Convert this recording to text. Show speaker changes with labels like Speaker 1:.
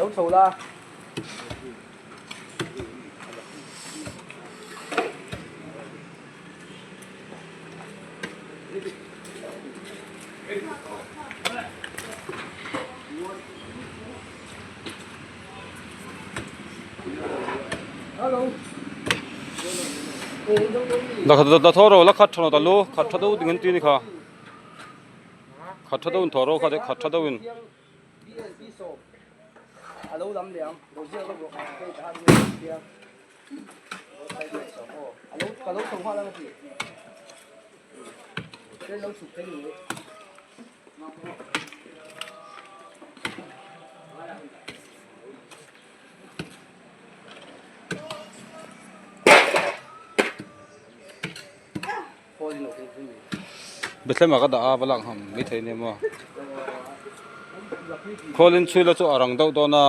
Speaker 1: Lo chho la.
Speaker 2: La tho ro la khat tha ta lu khat tha deuh ding an ti ni kha khat tha deuh in thaw ro kha te khat tha deuh in. Bethlehem ah ka dah a va lak ham maithei nia maw. Khawl in chhui la chu a rang deuh dawn a.